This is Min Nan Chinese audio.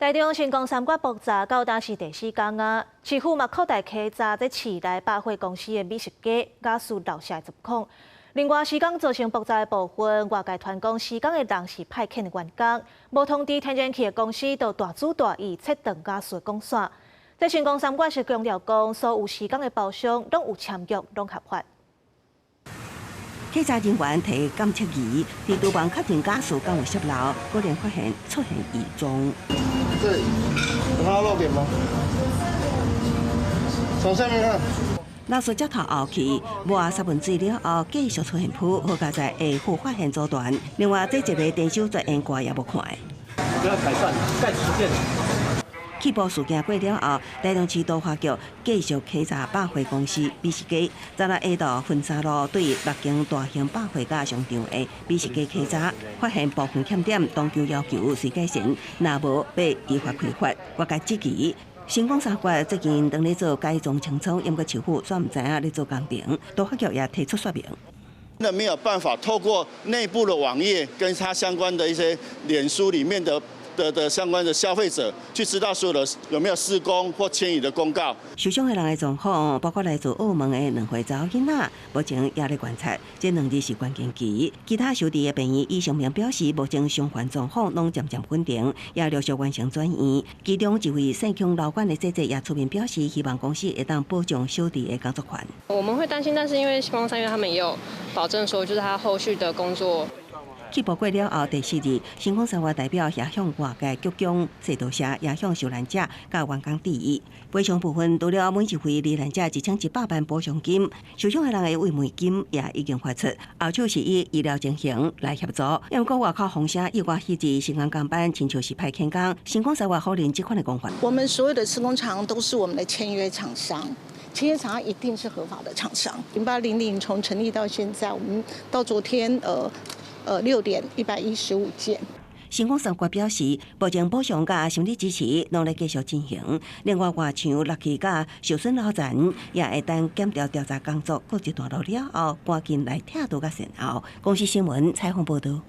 台中新光三越爆炸到今是第四工啊，市府嘛擴大稽查這市內百貨公司的美食街、瓦斯漏洩的狀況。另外，施工造成爆炸的部分，外界傳講施工的人是派遣的員工，無通知天然氣的公司，就大主大意切斷瓦斯的管線。這新光三越是強調講，所有施工的包商攏有簽約，攏合法。稽查人員提監測儀，佇廚房確認瓦斯敢有洩漏，果然發現出現異狀。這裡有看到漏點嗎？從下面看。老師接頭後去，抹殺蚊水了後，繼續出現霧，好佳哉下昏發現阻斷。另外，這一个電修絕緣蓋也無看。要改善，蓋實件。氣爆事件過了後，台中市都發局繼續稽查百貨公司美食街。昨昏下晝分三路對六間大型百貨佮商場的美食街稽查，發現部分欠點，當場要求隨改善，若無欲依法開罰。外界質疑，新光三越最近當咧做改裝清倉，毋過市府煞毋知影咧做工程，都發局也提出說明。那沒有辦法透過內部的網頁跟他相關的一些臉書裡面的相關的消費者去知道所有的有沒有施工或遷移的公告。受傷的人的狀況，包括來自澳門的兩歲查某囡仔，目前也咧觀察。這兩日是關鍵期。其他收治的病院醫生們表示，目前傷患狀況攏漸漸穩定，也陸續完成轉院。其中一位姓孔老闆的姐姐也出面表示，希望公司會當保障小弟的工作權。我們會擔心，但是因為新光三越他們也有保證說，就是他後續的工作。氣爆過了後，第四日，新光三越代表也向外界鞠躬說多謝，也向受難者佮員工致意。賠償部分，除了每一位罹難者1100萬補償金，受傷的人的慰問金也已經發出。後手是以醫療情形來協助。因為外口風聲意外彼日施工工班親像是派遣工，新光三越否認這款的講法。我們所有的施工廠都是我們的簽約廠商。簽約廠商一定是合法的廠商。0800從成立到現在，我們到昨天6點115件。新光三越表示，目前補償佮心理支持攏咧繼續進行。另外，外牆落去佮受損樓層也會等檢調調查工作告一段落了後，趕緊來拆除佮善後。公視新聞採訪報導。